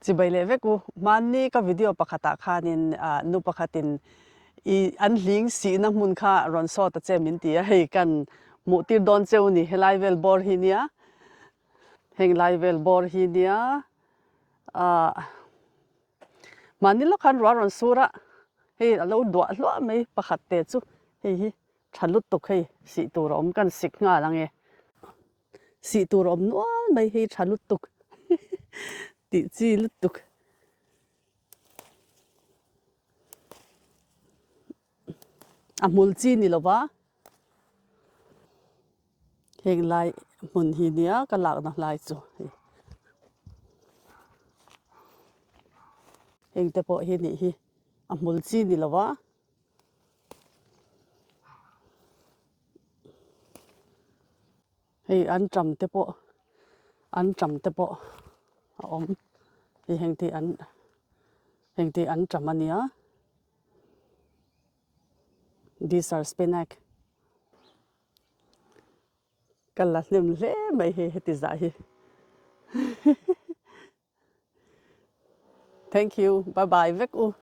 Chibai leh vek u. Hmanni ka video pakhatah khanin nu pakhatin i an hling sihna hmun kha rawn saw ta che min ti a, hei kan hmuh tir dawn cheu ni helai vel bawr hi nia, heng lai vel bawr hi nia ah hmanni lawk khan ruah rawn sur a, hei a lo duah hluah mai pakhat te chu hei hi tha lutuk hei sih tur a awm kan sik nghal ang e. Sih tur a awm nual mai hei tha lutuk tih chi lutuk. A hmul chi ni lova heng lai hmun hi nia ka lakna hlai chu hei. Heng te pawh hi nih hi a hmul chi ni lova. Hei an ṭam te pawh an ṭam te pawh a awm hei heng te an heng te an ṭam a nia these are spinach ka la hnem hle mai hei heti zah hi thank you bye bye vek u.